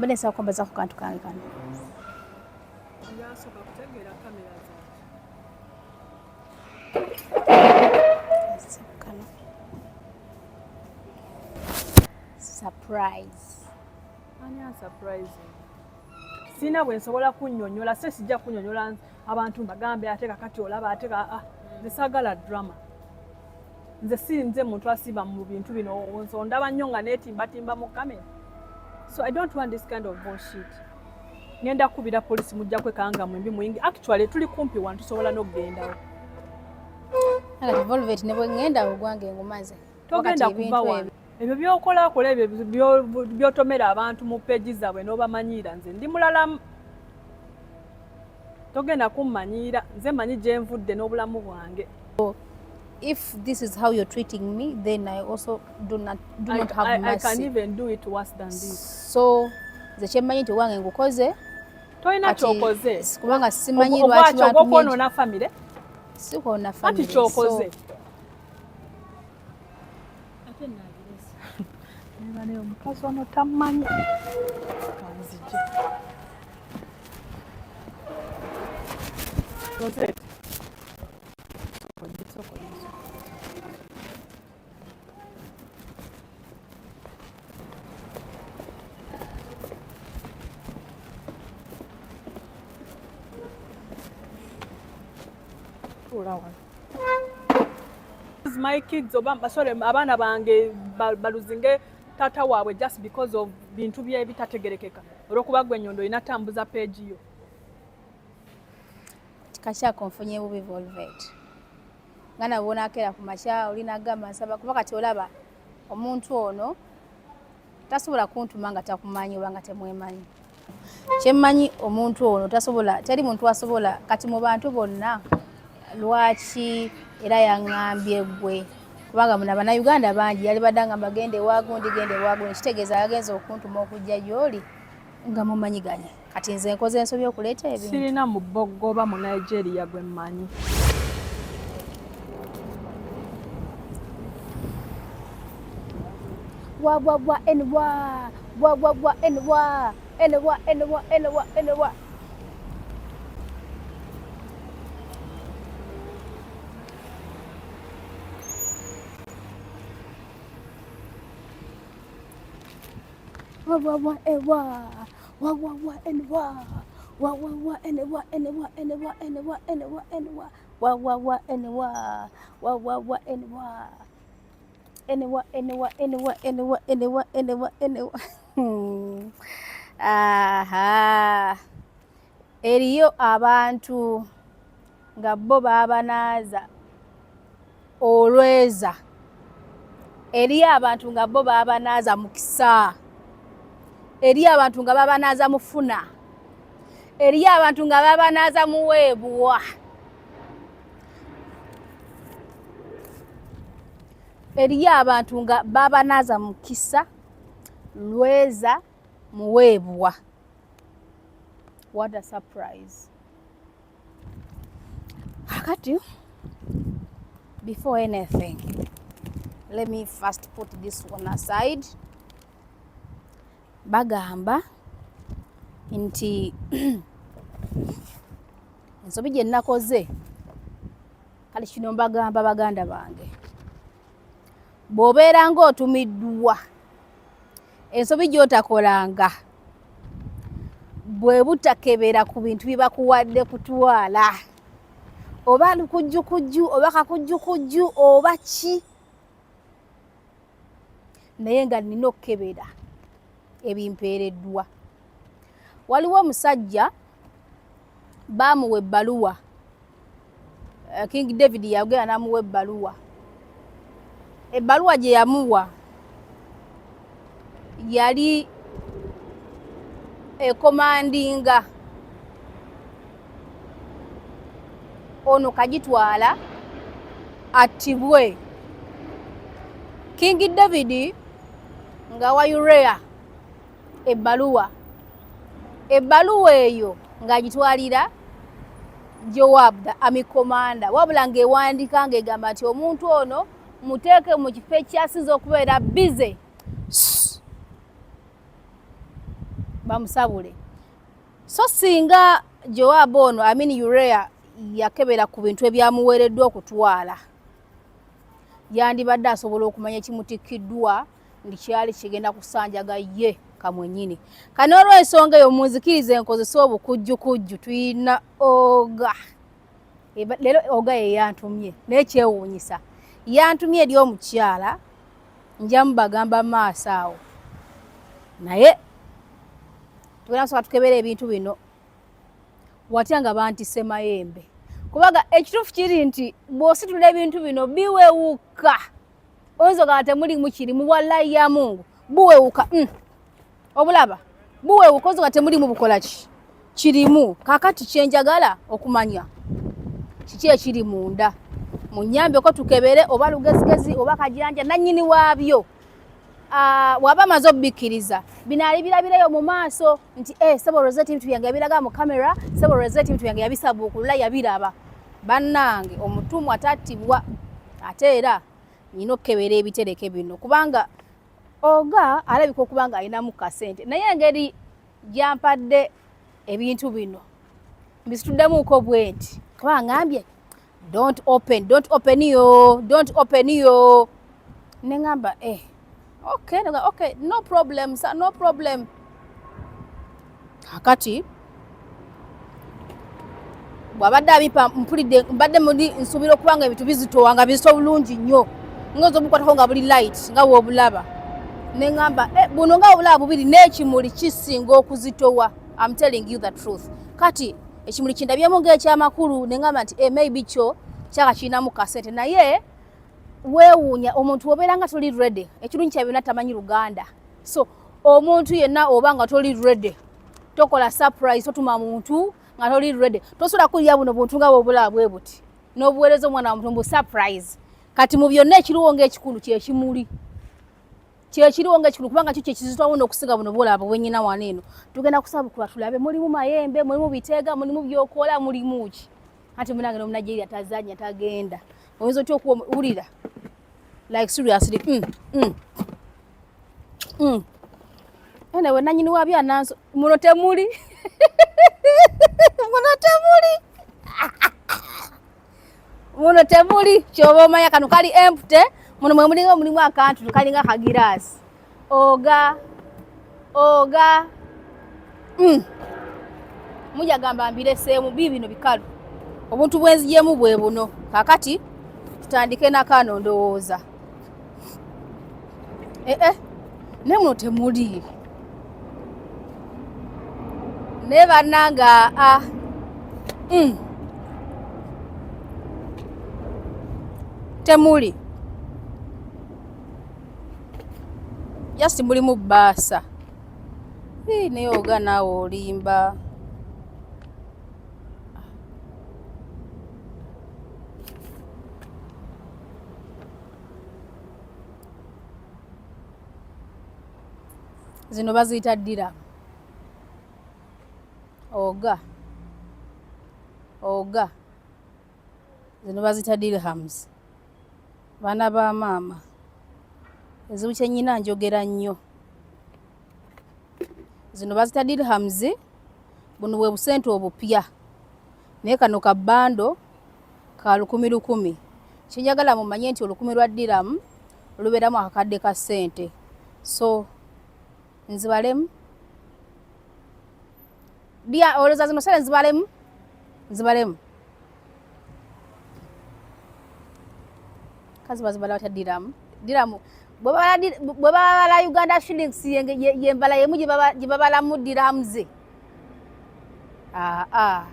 Mbadde nsaba kwambaza ku kantu kange kano. Kano. Surprise. Ani surprise? Sina bwe nsobola kunnyonnyola, se sijja kunnyonnyola abantu mbagambe ate kakati olaba ate ah, nze saagala drama. Nze si nze muntu asiiba mu bintu bino, ondaba nnyo nga neetimbatimba mu kamera. So I don't want this kind of bullshit. Ngenda kukubira polisi mujja kwekanga mwembi muyingi. Actually tuli kumpi wano tusobola n'okugendawo. Kati Volvet ne bwe ngenda ogwange ngumaze. Togenda kuva wano. Ebyo by'okola kola ebyo by'otomera abantu mu peegi zaabwe n'obamanyiira, nze ndi mulalamu. Togenda kummanyiira, nze mmanyi gye nvudde n'obulamu bwange. If this is how you're treating me, then I also do not have mercy. I can even do it worse than this. So nze kyemmanyi nti owange ngukoze. Tolina kyokoze. Kubanga simanyi lwaki bantu okwonoona famire. Sikwonoona famire. Anti kyokoze. Ate naabirese. Naye omukazi ono tammanyi. Kanzije. Rosette. Soko, soko. Tuula wano. My kids oba sorry abaana bange baluzinge taata waabwe just because of bintu bye bitategerekeka olw'okuba gwe Nnyondo olina tambuza page yo. Kikakyako nfunye bubi, Volvet, nga nabo bonakeera ku makya olina gamba nsaba, kuba kati olaba omuntu ono tasobola kuntuma nga takumanyi oba nga temwemanyi. Kyemmanyi omuntu ono tasobola, teri muntu asobola. Kati mu bantu bonna lwaki era yaŋŋambye ggwe? Kubanga muno Abannayuganda bangi, yali badde ngamba genda ewagundi, genda ewagundi, kitegeeza yagenza okuntuma okujja gy'oli nga mumanyiganye. Kati nze nkoze ensobi okuleeta ebintu? Sirina mu boggoba mu Nigeria gwe mmanyi. Wa wa wa n wa wa wa wa n wa n wa n wa n wa n wa wa wa wa e wa wa wa wa n wa wa wa wa n wa n wa n wa n wa n wa n wa wa wa wa n wa wa wa wa n wa n wa n wa n wa n wa n wa n wa n wa. Aha, eriyo abantu nga bo babanaaza olweza, eriyo abantu nga bo babanaaza mukisa, eriyo abantu nga babanaaza mufuna, eriyo abantu nga babanaaza muweebwa, eriyo abantu nga babanaaza mukisa, lweza, muweebwa. What a surprise! Kakati before anything, let me first put this one aside. Bagamba nti ensobi gye nakoze, kale kino mbagamba baganda bange, bw'obeera ng'otumiddwa, ensobi gy'otakolanga bwe butakebera ku bintu bye bakuwadde kutwala, oba lukujjukujju oba kakujjukujju oba ki, naye nga nina okukebera ebimpeereddwa. Waliwo omusajja baamuwa ebbaluwa, King David yagenda n'amuwa ebbaluwa. Ebbaluwa gye yamuwa yali ekomandinga ono kagitwala attibwe. King David nga wa Urea ebbaluwa, ebbaluwa eyo ng'agitwalira Joab, the army commander, wabula ng'ewandiika ng'egamba nti omuntu ono muteeke mu kifo ekyasinza okubeera busy. Bamusabule. So singa Joab ono, I mean Urea, yakebera ku bintu ebyamuweereddwa okutwala, yandibadde asobola okumanya ekimutikkiddwa nti kyali kigenda kusanjaga ye kamwenyini. Kano olw'ensonga eyo munzikirize nkozesa obukujjukujju. Tuyina oga leero, oga ye yantumye, naye kyewuunyisa yantumye eri omukyala. Nja mubagamba maaso awo, naye tugenda kusooka tukebera ebintu bino. Watya nga bantise mayembe? Kubanga ekituufu kiri nti bw'ositula ebintu bino biwewuka, oyinza ogamba temulimu kirimu. Wallahi ya Mungu, buwewuka. Obulaba buwewuka, oyinza ogamba temulimu bukola ki kirimu. Kakati kyenjagala okumanya kiki ekiri munda. Munyambeko tukebere, oba lugezigezi oba kajanja nannyini waabyo. Waba amaze obikkiriza bino alibirabirayo mu maaso nti eh, sebo Rosette ebintu byange yabiraga mu kamera, sebo Rosette ebintu byange yabisabuukulula, yabiraba. Bannange, omutumwa tattibwa. Ate era nyina okukebera ebitereke bino, kubanga oga alabika okuba nga alinamu kasente, naye engeri gyampadde ebintu bino mbisituddemuuko bwe nti, kuba ngambye don't open, don't open yo, don't open yo, neŋŋamba eh, okay, okay, no problem sir, no problem. Kakati bw'abadde abimpa, mpulidde mbadde muli nsuubira okuba nga ebintu bizitowa, nga bizito bulungi nnyo, ngoza obukwatako nga buli light nga bw'obulaba. Neŋŋamba eh, buno nga obulaba bubiri n'ekimuli kisinga okuzitowa. I'm telling you the truth. Kati ekimuli kindabyemu ng'ekyamakulu, neŋŋamba nti eh, maybe kyo kyaka kirinamu kasente. Naye weewuunya omuntu obeera nga toli ready. Ekirungi kya byonna, tamanyi Luganda. So omuntu yenna oba nga toli ready, tokola surprise, totuma muntu nga toli ready. Tosobola kulya buno buntu nga bwobulaba bwe buti n'obuweereza omwana wa muntu mbu surprise. Kati mu byonna ekiriwo ng'ekikulu kyekimuli, kyekiriwo ng'ekikulu, kubanga kyo kyekizitwawo n'okusiga buno bwolaba bwenyina wano eno. Tugenda kusabukula tulabe mulimu mayembe, mulimu biteega, mulimu byokola, mulimu ki. Anti munange n'Omunigeria tazanya, tagenda. Oyinza otya okuwulira like seriously. Anyway, nanyini wabyo ananso. Muno temuli, muno temuli, muno temuli. Kyoba omanya kano kali empty. Muno mwe mulinga mulimu akantu kalinga kagiraasi. Oga oga. Mujja gamba mbireseemu bii bino bikalu. Obuntu bwenzijemu bwe buno. Kakati tutandike nakano. Ndowooza eh, eh. Naye muno temuli, naye bannanga a. Temuli, just mulimu bbaasa. Naye oga naawe olimba. Zino baziyita dirham. Oga oga zino baziyita dirhams. Baana ba maama, ezibu kyenyina njogera nnyo. Zino bazita dirhams. Buno bwe busente obupya, naye kano ka bundle ka 1,000 1,000. Kyenjagala mumanye nti 1,000 lwa dirham lubeeramu akakadde ka ssente. So nzibalemu dia, olowooza zino sente nzibalemu? Nzibalemu kazi bazibala batya dirham? Dirham bwe babala Uganda shillings, yembala yemu gye babalamu dirhams. Aa,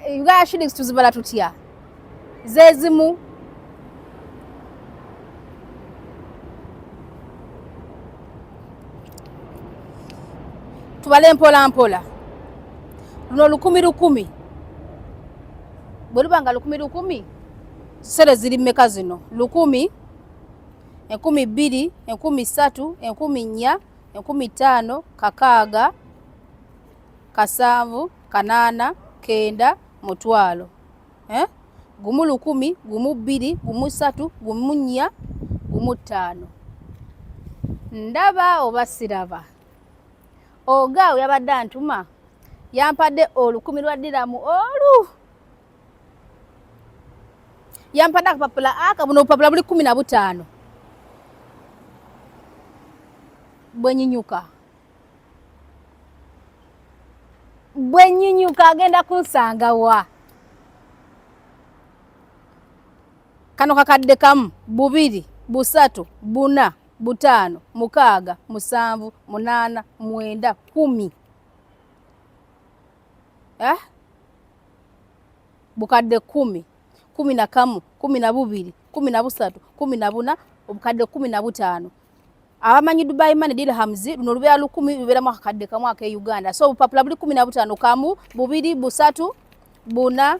Uganda shillings tuzibala tutya? Zezimu tubale mpola mpola. Luno 1,000 1,000. Bwe luba nga 1,000 1,000, sere ziri mmeka zino? 1,000, 2,000, 3,000, 4,000, 5,000, 6,000, 7,000, 8,000, 9,000, 1,000, eh? 1 1,000, 1 2, 1 3, 1 4, 1 5. Ndaba oba siraba? Ogaawo yabadde antuma yampadde 1,000 lwa diramu olu yampadde akapapula aka buno obupapula buli 15 bwenyinyuka bwenyinyuka agenda kunsanga wa kano kakadde kamu 2 3 4 5 6 7 8 9 10 bukadde 10 11 12 13 14 obukadde 15. Abamanyi Dubai money dirhams luno lubeera 10 lubeeramu akakadde kamu ake Uganda. So obupapula buli 15 kamu 2 3 4 5 6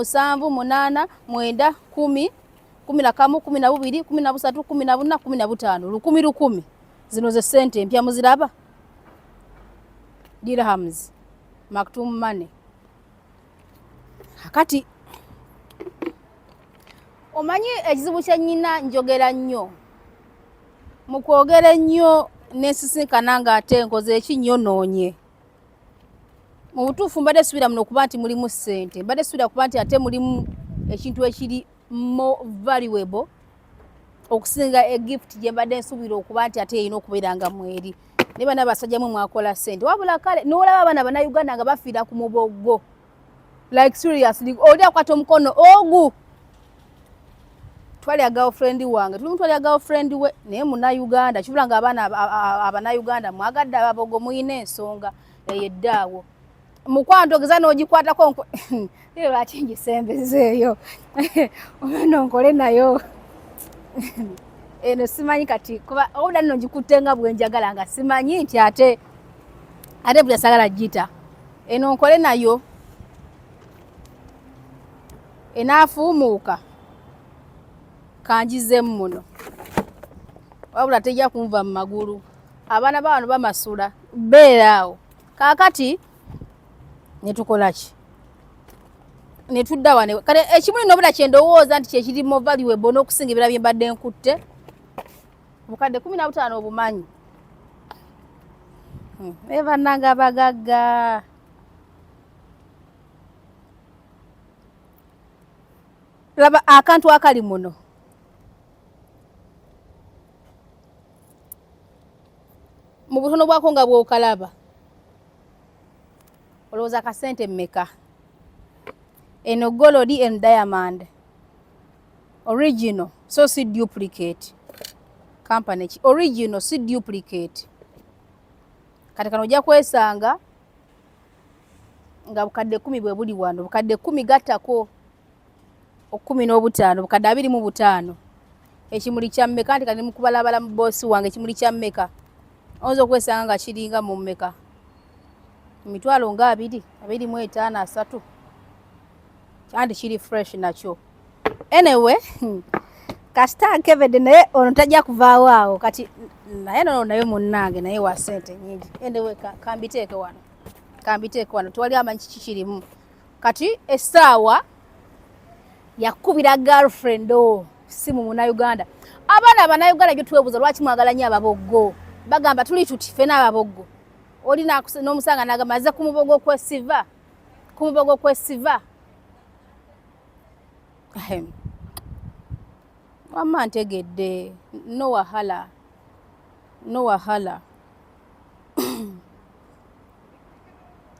7 8 9 10 11 12 13 14 15 1,000 1,000. Zino ze ssente empya muziraba dirhams Maktoum money. Kati omanyi ekizibu kya nnyina njogera nnyo mu kwogera ennyo nensisinkana ng'ate nkoze ekinnyonoonye. Mu butuufu mbadde suubira muno okuba nti mulimu ssente, mbadde suubira kuba nti ate mulimu ekintu ekiri more valuable okusinga egift gye mbadde nsuubira okuba nti ate erina okubeera nga mweri. Naye bana abasajja mwe mwakola ssente wabula kale n'olaba abaana Bannayuganda nga bafiira ku muboggo like seriously oli akwata omukono ogu twalya girlfriend wange tuli mutwalya girlfriend we naye Munnayuganda kibula nga abaana Abannayuganda mwagadde ababogo muyina ensonga eyo eddaawo mukwano ogeza n'ogikwatako lwaki ngisembezeeyo omwana nkole nayo eno simanyi kati kuba obuda nno ngikutte nga bwe njagala nga simanyi nti ate buli asagala gita eno nkole nayo enaafuumuuka kangizeemu muno wabula tejja kunva mu magulu. Abaana ba wano bamasula beera awo. Kaakati ne tukola ki? Ne tudda wano. Kale ekimuli n'obula kye ndowooza nti kye kiri more valuable n'okusinga ebirala bye mbadde nkutte. Obukadde 15 obumanyi. Naye bannange abagagga. Laba akantu akali muno. Mu butono bwako nga bw'okalaba. Olowooza akasente mmeka? Eno gold and diamond. Original, so si duplicate. Company ki? Original, si duplicate. Kati kano ojja kwesanga nga bukadde 10 bwe buli wano. Bukadde 10 gattako 15, bukadde 25. Ekimuli kya mmeka? Nti kati mukubalabala mu boosi wange ekimuli kya mmeka? Oyinza okwesanga nga kiringa mu mmeka? Emitwalo nga 2, 25, 30. Anti kiri fresh nakyo. Anyway, kasita nkebedde naye ono tajja kuvaawo awo kati naye nono naye munnange naye wa ssente nnyingi. Anyway, kambiteeke wano. Kambiteeke wano tewali amanyi kiki kirimu. Kati essaawa yakubira girlfriend o simu Munnayuganda. Abaana Abannayuganda gye twebuuza lwaki mwagala nnyo ababoggo. Bagamba tuli tuti ffena ababoggo. Oli n'omusanga n'agamba aze ku mubogo kwesiva. Ku mubogo kwesiva. Wamma ntegedde no wahala. No wahala.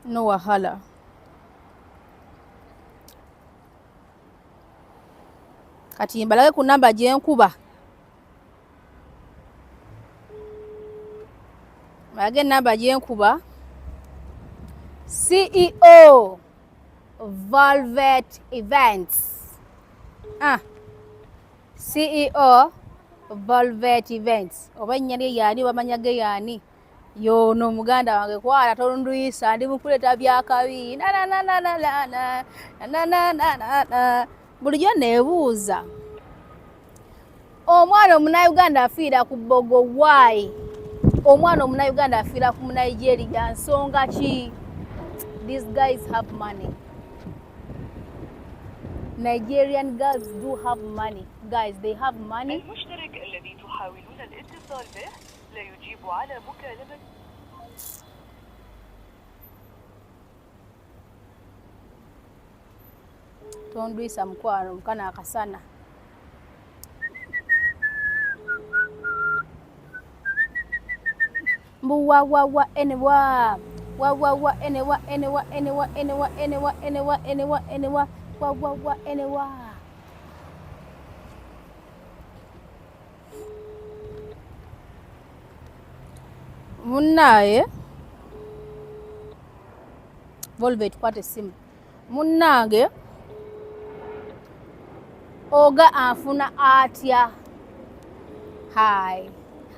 No wahala. Kati mbalage ku namba gye nkuba. Mbalage namba gye nkuba. CEO Velvet Events. CEO Velvet Events. Oba erinnya lye yaani oba amannya ge yaani? Yono muganda wange kwala tonduyisa ndi mukuleeta byakabi na na na na na na na na na na na. Bulijjo neebuuza omwana Omunnayuganda afiira ku bbogo why? Omwana Omunnayuganda afiira ku Munigeria nsonga ki? These guys have money. Nigerian girls do have money. Guys, they have money. المشترك الذي تحاولون الاتصال به لا يجيب على مكالمة. Tondwisa mukwano mukana akasana. Mbu wa wa wa ene wa wa wa wa ene wa ene wa ene wa ene wa ene wa ene wa ene wa ene wa wa wa wa ene wa. Munnaaye Volvet kwata essimu. Munnange oga anfuna atya? Hi.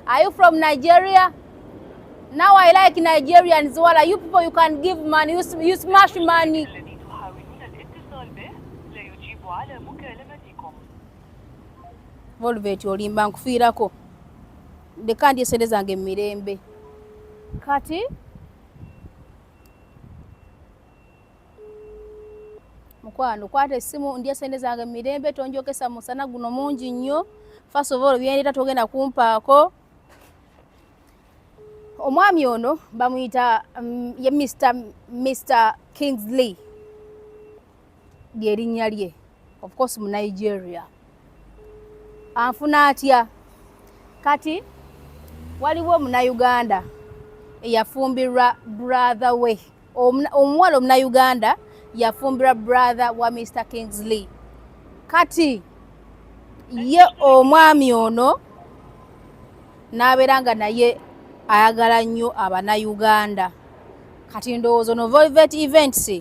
Are you from Nigeria? Now I like Nigerians. Wala, you people, you can give money. You smash money. Volvet olimba nkufiirako. Leka ndye sente zange mu mirembe. Kati mukwano kwata essimu ndye sente zange mu mirembe, tonjokesa musana guno mungi nnyo. First of all, byendeeta togenda kumpaako. Omwami ono bamuyita ye Mr Kingsley lyerinnya lye, of course mu Nigeria. Anfuna atya? Kati waliwo omunnayuganda eyafumbirwa brother we, omuwala omunnayuganda yafumbirwa brother wa Mr Kingsley. Kati ye omwami ono n'abeera nga naye ayagala nnyo abannayuganda. Kati ndowooza ono Volvet Events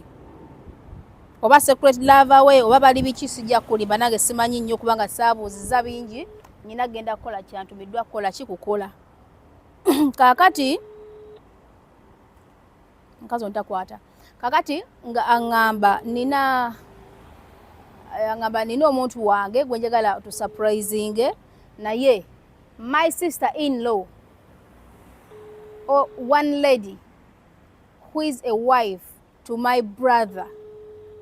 oba Secret Lover we oba bali biki, sijja kulimba, nange simanyi nnyo kubanga saabuuziza bingi. Nyina genda kukola kyantumiddwa kukola ki kukola. Kaakati mukazi ono takwata. Kakati nga aŋŋamba nina, aŋŋamba nina omuntu wange gwe njagala tu surprising, naye my sister in law or one lady who is a wife to my brother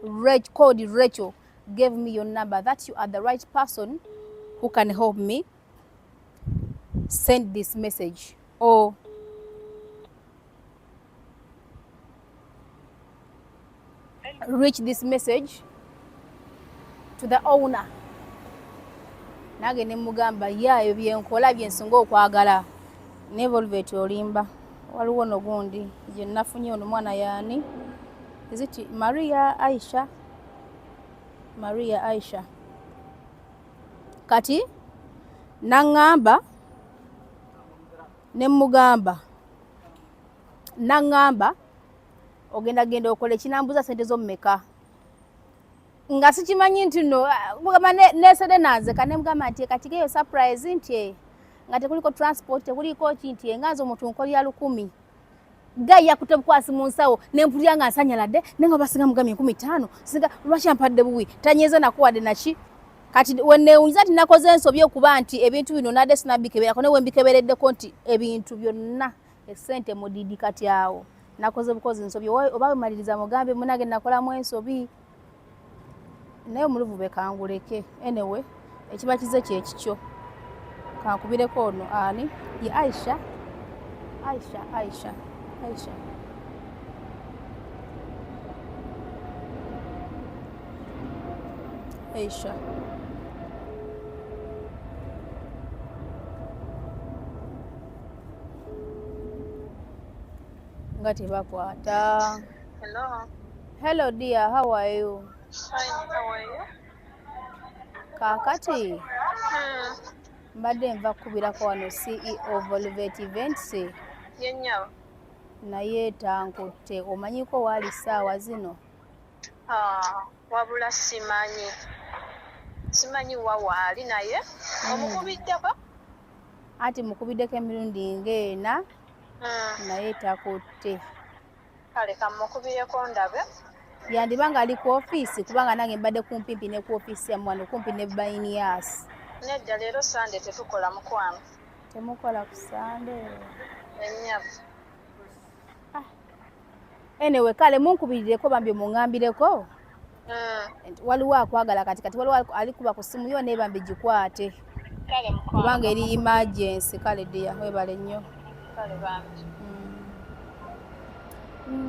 Rach, called Rachel, gave me your number that you are the right person who can help me send this message or reach this message to the owner. Nange ne mugamba ya ebyo byenkola byensinga okwagala. Naye Volvet olimba. Waliwo no gundi gye nafunye ono mwana yaani, is it Maria Aisha? Maria Aisha. Kati naŋŋamba ne mugamba, naŋŋamba ogenda genda okole kinambuza sente zo mmeka, nga sikimanyi nti no mugamba nesede nanze kane mugamba nti kati eyo surprise nti nga tekuliko transport tekuliko ki nti nga nze omuntu nkolera 1000 gayi yakute bukwasi mu nsawo ne mpulira nga nsanyaladde naye nga basinga mugambye 5000 singa lwaki ampadde buwi tanyeza nakuwadde naki. Kati wenneewunyiza nti nakoze ensobi okuba nti ebintu bino nadde sinabikeberako, naye wembikebereddeko nti ebintu byonna essente mudidi. Kati awo nakoze bukozi nsobi oba wemaliriza mugambe munange nakolamu ensobi, naye omuluvu bekanguleke. Anyway, ekiba kize kyekikyo. Kankubireko ono ani ye Aisha, Aisha, Aisha, Aisha. Aisha. Nga tebakwata. Hello. Hello dear, how are you? Fine, how are you? Kaakati mbadde nva kukubirako wano CEO Volvet Events. Ye nnyabo. Naye tankutte. Omanyiko waali ssaawa zino? Ah, wabula simanyi. Simanyi wa waali naye omukubiddeko? Anti mukubiddeko emirundi ng'ena naye takutte. Kale kamukubireko ndabe. Yandiba ng'ali ku ofiisi kubanga nange mbadde kumpimpi ne ku ofiisi yammwe wano kumpi ne Bainias. Nedda leero Sande tetukola mukwano. Temukola ku Sande? Ennyabo. Anyway, kale munkubirireko bambi muŋŋambireko. Waliwo akwagala kati kati waliwo alikuba ku ssimu yo naye bambi gikwate. Kale mukwano. Kubanga eri emergency. Kale dear, weebale nnyo. Kale bambi.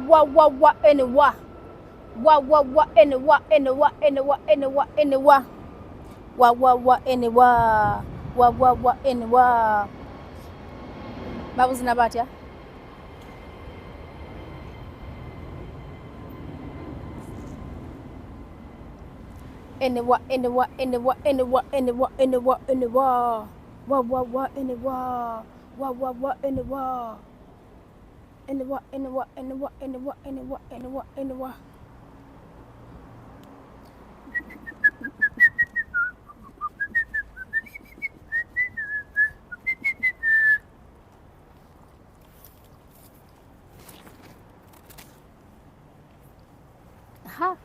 Wa wa wa n wa wa wa wa n wa n wa n wa n wa n wa wa wa wa n wa wa wa wa n wa babuzina batya. N wa N wa N wa N wa N wa N wa N wa wa wa wa N wa wa wa wa N wa N wa N wa N wa N wa N wa N wa N wa. Ha,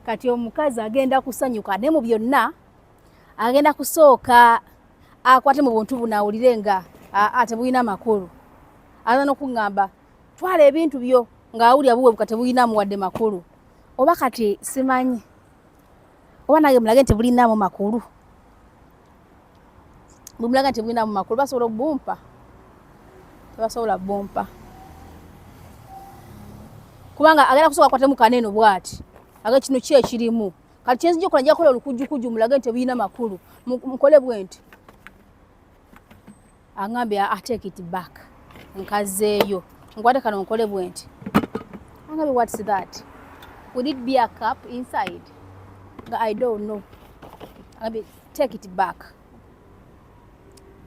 kati omukazi agenda kusanyuka naye mu byonna agenda kusooka akwate mu buntu buno awulire nga tebulina makulu. Ayinza n'okuŋŋamba twala ebintu byo ng'awulira buwebuka tebulinamu wadde makulu, oba kati simanyi oba nange mulage nti tebulinamu makulu. Bwe mulaga nti tebulinamu makulu basobola okubumpa? Tebasobola bumpa, kubanga agenda kusooka akwatemu kaneeno bw'ati aga kino ki ekirimu. Kati kyenzija okukola, nja kukola olukujjukujju mulage nti tebulina makulu. Mukole bwe nti aŋŋambye a take it back, nkazeeyo nkwate kano nkole bwe nti aŋŋambye what's that, would it be a cup inside? Nga I don't know. Aŋŋambye take it back.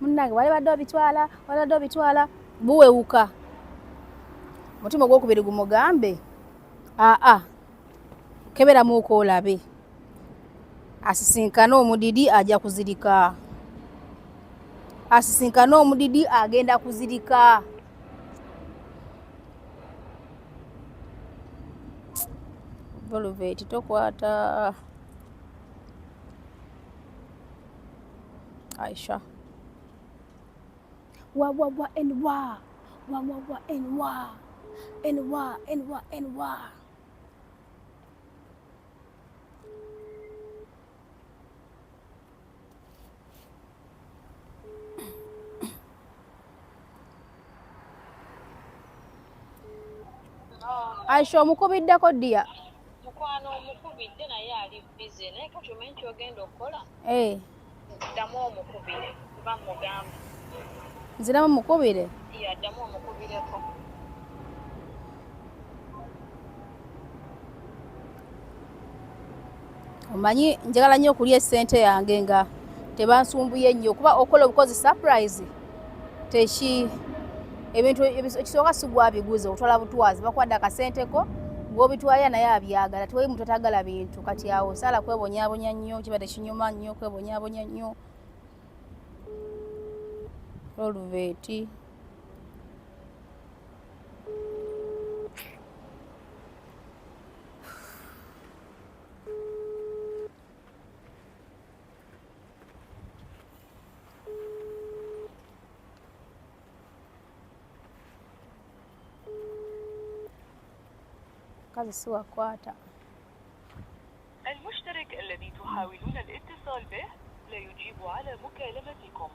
Munnange wali badde obitwala, wali badde obitwala buwewuka. Omutima ogwokubiri gumugambe aa keberamuuko olabe, asisinkane omudidi ajja kuzirika, asisinkane omudidi agenda kuzirika. Volvet tokwata Aisha. Wa wa wa n wa wa wa wa n wa n wa n wa n wa. Aisha omukubiddeko ddiya? Mukwano, omukubidde naye ali busy, naye kati omanyi kyogenda okukola? Eh. Ddamu omukubire kuba mugamba. Nziramu mukubire? Ye, addamu omukubireko. Omanyi njagala nnyo okulya essente yange nga tebansumbuye nnyo, kuba okola obukozi surprise teki ebintu ekisooka si gwabiguze, otwala butwazi, bakwadde akasente ko gwobitwalira naye abyagala. Tewali muntu atagala bintu. Kati awo saala kwebonyabonya nnyo, kiba tekinyuma nnyo kwebonyabonya nnyo. Oluveeti. Kazi si wakwata. المشترك الذي تحاولون الاتصال به لا يجيب على مكالمتكم،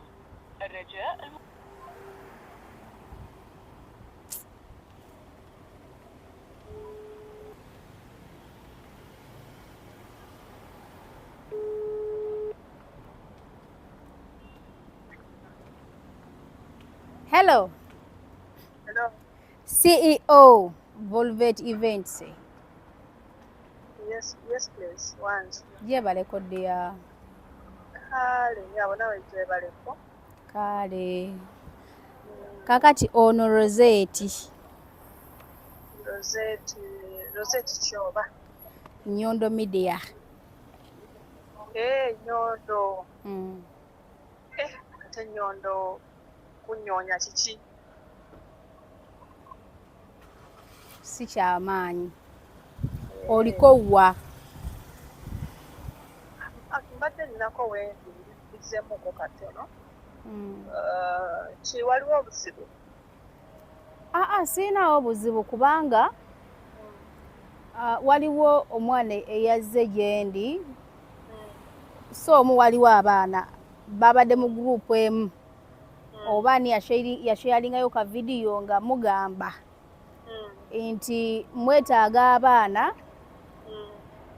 الرجاء الم... Hello. Hello. CEO Volvet Events. Yes, yes please. Once. Gyebaleko ddiya. Kale nyabo, nawe gyebaleko. Kale kakati ono Rosette. Rosette, Rosette kyoba? Nyondo Media. Eh, Nyondo. Eh, ate Nyondo kunyonya kiki? Si kyamaanyi. Oliko wa? Ah, mbadde nnako wendi, bizeemuko katono. Ki, waliwo obuzibu? Aa, siinawo buzibu kubanga waliwo omwana eyazze gye ndi, so omu waliwo abaana babadde mu group emu, oba ani yasharingayo ka video nga mugamba. Nti mwetaaga abaana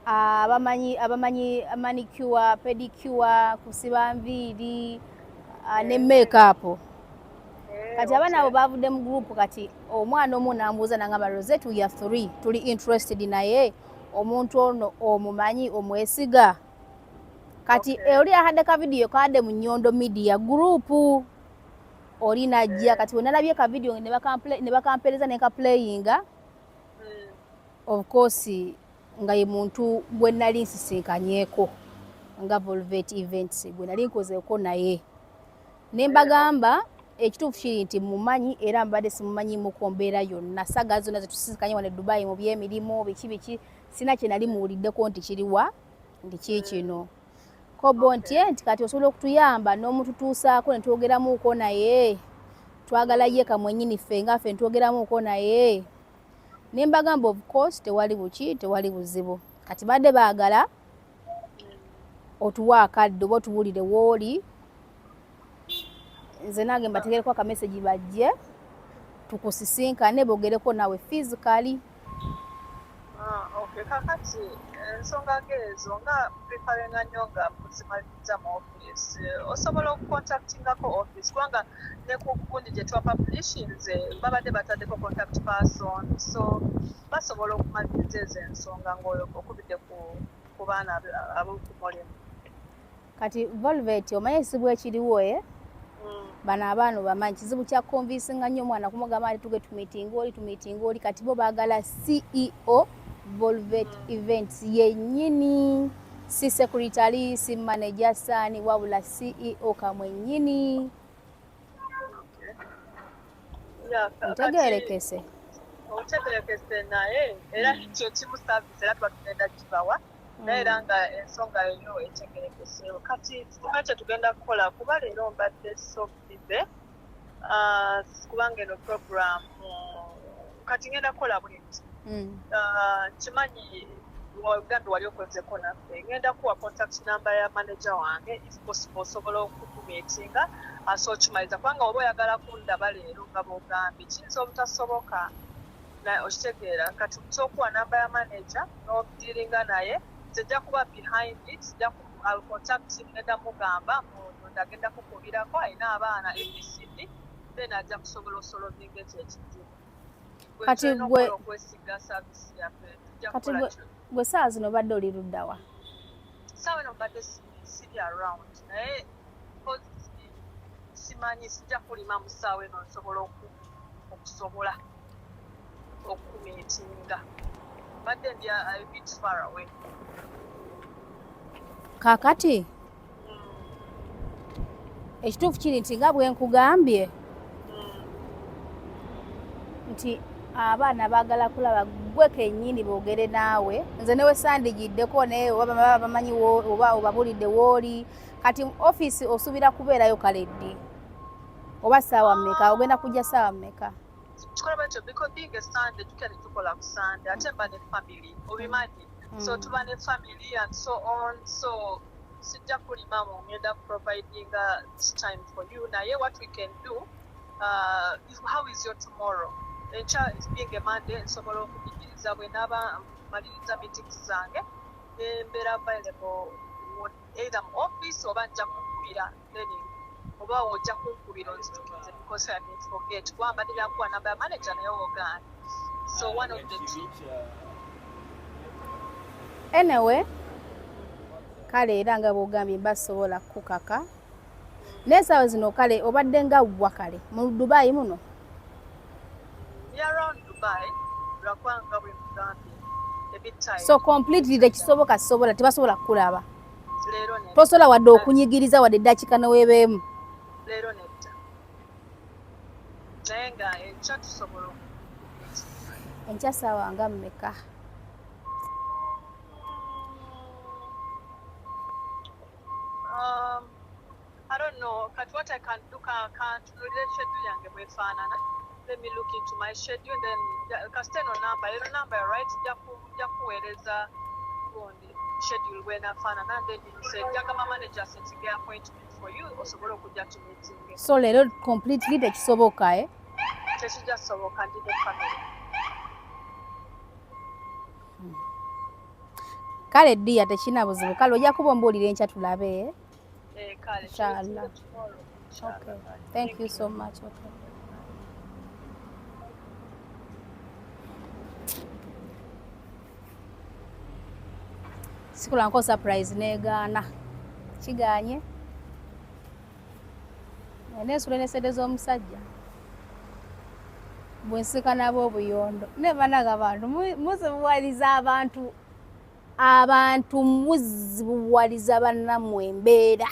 abamanyi manicure, pedicure, kusiba nviiri ne makeup. Kati abaana abo bavudde mu group. Kati omwana omu nambuuza nangamba, "Rosette, we are three, tuli interested, naye omuntu ono omumanyi, omwesiga?" Kati oli akadde ka video kadde mu Nyondo Media group, oli najja. Kati wenalabye ka video ne bakampereza ne kaplayinga, of course nga ye muntu gwe nali nsisinkanyeeko nga Volvet Events gwe nali nkozeeko naye, ne mbagamba ekituufu kiri nti mumanyi, era mbadde simumanyimuko mbeera yonna. Saga zonna zetusisinkanye wano e Dubai mu byemirimu biki biki, sina kye nali muwuliddeko nti kiriwa nti kii kino kobo nti nti kati osobola okutuyamba n'omututuusaako ne twogeramuuko naye, twagala ye kamwenyini ffe nga ffe ntwogeramuuko naye. Ne mbagamba of course tewali buki, tewali buzibu. Kati badde baagala otuwa akadde oba otuwulire wooli, nze nange mbategereko akamessage bajje tukusisinkane bogereko naawe physically. Ah, okay. Kakati ensonga ng'ezo nga preparinga nnyo nga muzimaliriza mu office, osobola okucontactingako office, kubanga ne ku gundi gye twapublishinze babadde bataddeko contact person, so basobola okumaliriza ezo ensonga ng'oyo okubidde ku baana ab'oku mulimu. Kati Volvet, omanyi ekizibu ekiriwo e bano abaana obamanyi, kizibu kya convincinga nnyo omwana kumugamba nti tuge tumeetinga oli, tumeetinga oli. Kati bo baagala CEO Volvet Events yennyini, si secretary, si manager saani, wabula CEO kamwennyini. Ntegerekese? Otegerekese, naye era kyekimu service era tuba tugenda kibawa, naye era nga ensonga eyo etegerekeseewo. Kati tuba kyetugenda kukola, kuba leero mbadde so busy, kubanga eno program, kati ngenda kukola bwe nti, kimanyi wagambye wali okozeko naffe, ngenda kuwa contact number ya manager wange. If possible osobola okumeetinga asobola okimaliza, kubanga oba oyagala kundaba leero nga bwogambye kiyinza obutasoboka, okitegeera? Kati nsobola namba ya manager n'odealinga naye, nze nja kuba behind it, nja I'll contact him, ngenda mugamba nti agenda kukubirako, alina abaana ABCD, then ajja kusobola osolvinga ekyo ekizibu. Kati okwesiga service yaffe tujja Kati kukola kyo. Gwe saawa zino obadde oli luddawa? Saawa eno mbadde siri around, naye because simanyi, sijja kulima mu ssaawa eno nsobola okusobola okumeetinga, mbadde ndi a bit far away. Kaakati ekituufu kiri nti nga bwe nkugambye nti abaana baagala kulaba gwe kennyini boogere naawe, nze newe sandigiddeko, naye oba baba bamanyi oba obabulidde wooli. Kati ofiisi osuubira kubeerayo kale ddi oba saawa mmeka? Ogenda kujja saawa mmeka? Kikola bwekyo because being a Sunday, tukya tetukola ku Sunday, ate mba ne family obimanyi, so tuba ne family and so on, so sijja kulimamu, ngenda providinga this time for you. Naye what we can do, how is your tomorrow? Enkya is being a Monday, nsobola okuyigiriza bwe naaba maliriza meetings zange nembeera available either mu office oba nja kukubira, then oba ojja kunkubira onzitukize, because I may forget, kuba mbadde byakuwa namba ya manager naye ogaana, so one of the two. Anyway, kale era nga bwogambye mba sobola kukaka, naye saawa zino kale obadde nga wa kale mu Dubai muno? Ndi around Dubai, lwakubanga bwe mugambye a bit tired. So completely tekisoboka, sobola, tebasobola kukulaba? Leero nedda. Tosobola wadde okunyigiriza wadde eddakiika neweebeemu? Leero nedda, naye nga enkya tusobola Enkya saawa nga mmeka? I don't know. Kati what I can do, kantunulire schedule yange bwefaanana. Let me look into my schedule, then kasita eno namba, eno namba ya right, nja kuweereza gundi schedule bwenafaanana, then you say njagamba manager setting appointment for you osobole okujja to meeting. So leero completely tekisoboka, eh? Tekijja soboka, ndi ne family. Kale ddiya, tekirina buzibu. Kale ojja kuba ombuulira enkya tulabe, eh? Eh, kale. Inshallah. Tomorrow. Inshallah. Okay. Thank you so much. Okay. Sikulanko surprise negaana. Kiganye. Neesula ne sente z'omusajja. Bwe nsika nabo obuyondo. Ne banaga abantu muzibuwaliza abantu, abantu muzibuwaliza bannammwe embeera.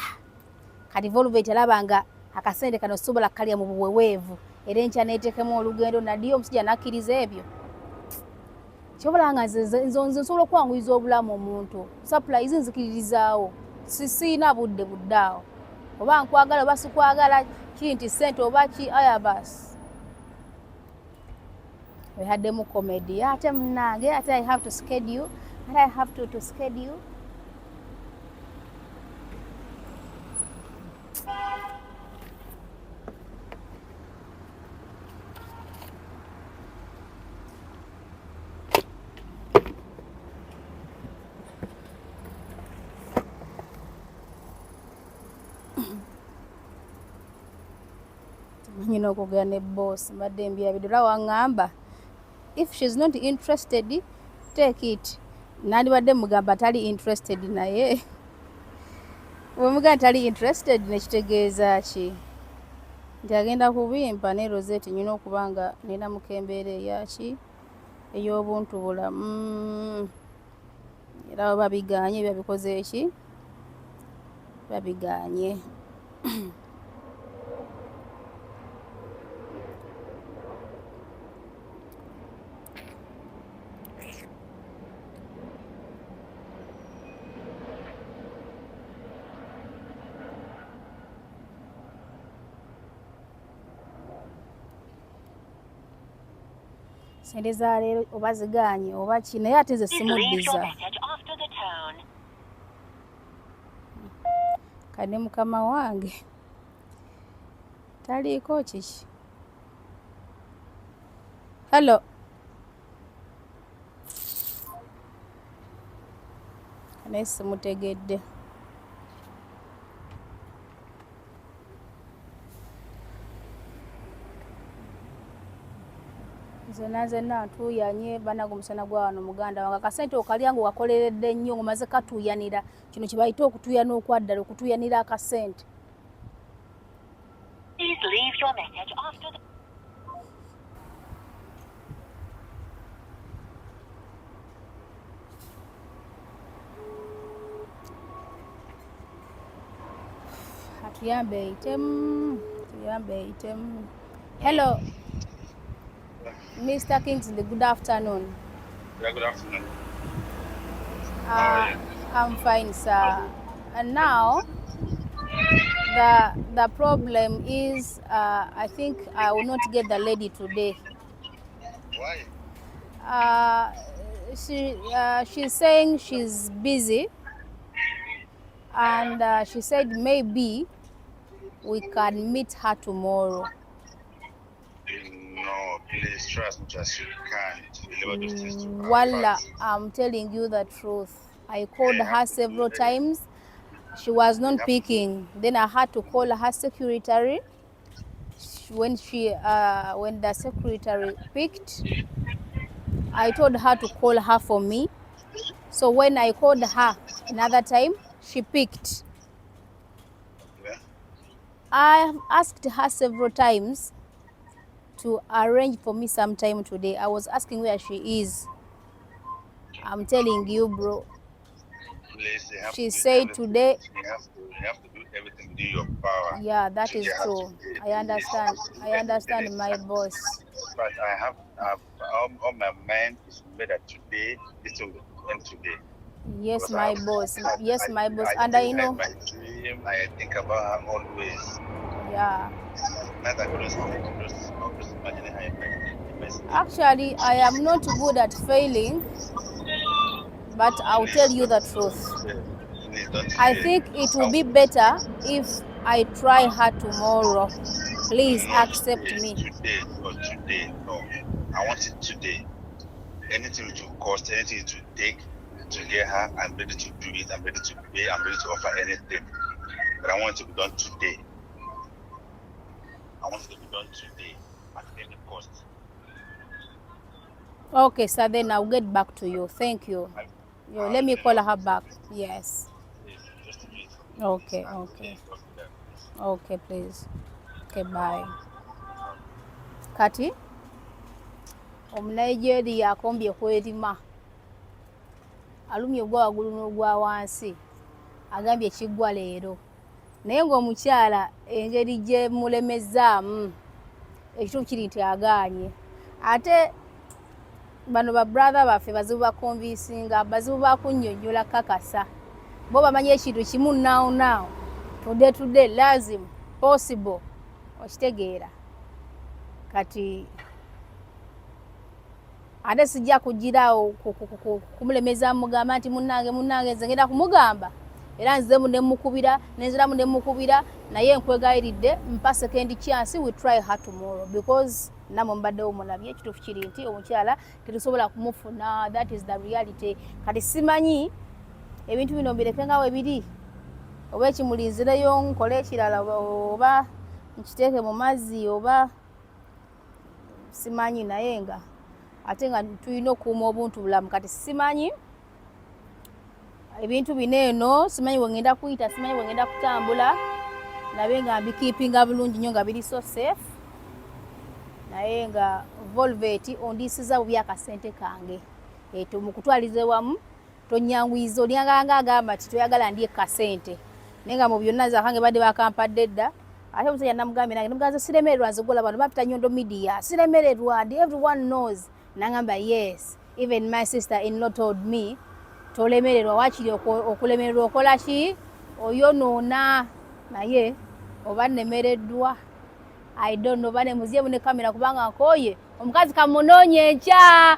Kati Volvet alaba nga akasente kano sobola kalya mu buweweevu, era enkya neetekemu olugendo nadiyo omusajja nakkiriza ebyo. Kyobola nga nze nsobola okwanguyiza obulamu omuntu. Surprise nzikiririzaawo, siina budde buddaawo, oba nkwagala oba sikwagala, kiri nti ssente oba ki, aya basi wehaddemu comedy. Ate munnange, ate I have to schedule, ate I have to schedule. Nyina okwogera ne boss, mbadde mbyabidde era waŋŋamba if she's not interested, take it. Nandibadde mugamba tali interested, naye bwemugamba tali interested nekitegeeza ki nti agenda kubimpa? Ne Rosette nyina okuba nga nina mukembeera eyaki ey'obuntu bulamu, era baba biganye babikoze eki babiganye. Sente za leero oba ziganye oba ki, naye ate nze simuddiza. Kane mukama wange taliiko kiki. Hello, naye simutegedde. Nzena nzenna ntuuyanye banaga omusana gwa wano. Muganda wange, akasente okalya nga okakoleredde nnyo, ng'omaze katuuyanira. Kino kye bayita okutuuyana okwaddala, okutuuyanira akasente. Please leave your message after the Atuyambe eyitemu, tuyambe eyitemu. Hello, Mr. Kingsley, good afternoon. Yeah, good afternoon. How are you? I'm fine, sir. And now, the problem is, I think I will not get the lady today. Why? She's saying she's busy, and she said maybe we can meet her tomorrow. No, please trust me as you can to deliver those things to her. Wallah, But I'm telling you the truth. I called they her have to do several everything. times. She was They not have to do. picking. Then I had to call her secretary. When the secretary picked, I told her to call her for me. So when I called her another time, she picked. Yeah. I have asked her several times to arrange for me some time today. I was asking where she is. I'm telling you, bro. Please, you have She to do said everything. today. You have to do everything within your power. Yeah, that is Today has to true. be I understand. I understand, please. my boss. But I have, all my mind is made that today, this will end today. Yes, Because my boss. Yes, my boss. I And I think know. my dream, I think about her always. Now that I couldn't sleep, just imagine her in my sleep. Actually, I am not good at failing, but I'll tell you the truth. Please don't I fail. think it will be better if I try her tomorrow. Please Not accept today, me. Today, not today. No, I want it today. Anything it will cost, anything it will take. to hear her. I'm ready to do it. I'm ready to pay. I'm ready to offer anything. But I want it to be done today. I want it to be done today at any cost. Okay, sir, then I'll get back to you. Thank you. Yo, let me call her back. Yes. Please, just do it for me. Okay, Please. And okay. please, don't do that, please. Okay, please. Okay, bye. Kati Omunigeria akombye kwerima, alumye ogwa waggulu n'ogwa wansi, agambye kiggwa leero, naye ng'omukyala engeri gye mulemezaamu, ekituufu kiri nti agaanye. Ate bano ba brother baffe bazibu baconvincinga, bazibu bakunnyonnyola kakasa. Bo bamanyi ekintu kimu, now now, today today, lazim possible, okitegeera? Kati ate sijja kugiraawo kumulemeza, mugamba nti munnange, munnange, nze ngenda kumugamba era nzemu nemukubira, nenziramu nemukubira, naye nkwegayiridde, mpa second chance. We try her tomorrow, because namwe mubaddewo mulabye, ekituufu kiri nti omukyala tetusobola kumufuna. That is the reality. Kati simanyi ebintu bino mbireke nga we biri, oba ekimulinzireyo nkole ekirala, oba nkiteeke mu mazzi, oba simanyi, naye nga ate nga tulina okukuuma obuntu bulamu. Kati simanyi ebintu bino eno, simanyi wengenda kuyita, simanyi wengenda kutambula, nabe nga mbikeepinga bulungi nnyo nga biri so safe. Naye nga Volvet ondiisiza bubi akasente kange eto mukutwaliza ewamu, tonyanguyiza, olyanganga agamba nti toyagala ndye kasente, naye nga mu byonna nze akange badde bakampadde dda. Ate omusajja namugambye nange nemugaza, siremererwa nze, gola bano bapita Nyondo Media, siremererwa and everyone knows. Nangamba yes, even my sister in law told me tolemererwa, wakiri okulemererwa okola ki, oyonoona. Naye oba nnemereddwa, I don't know. Bane muziemu ne kamera kubanga nkooye omukazi, kamunoonye enkya.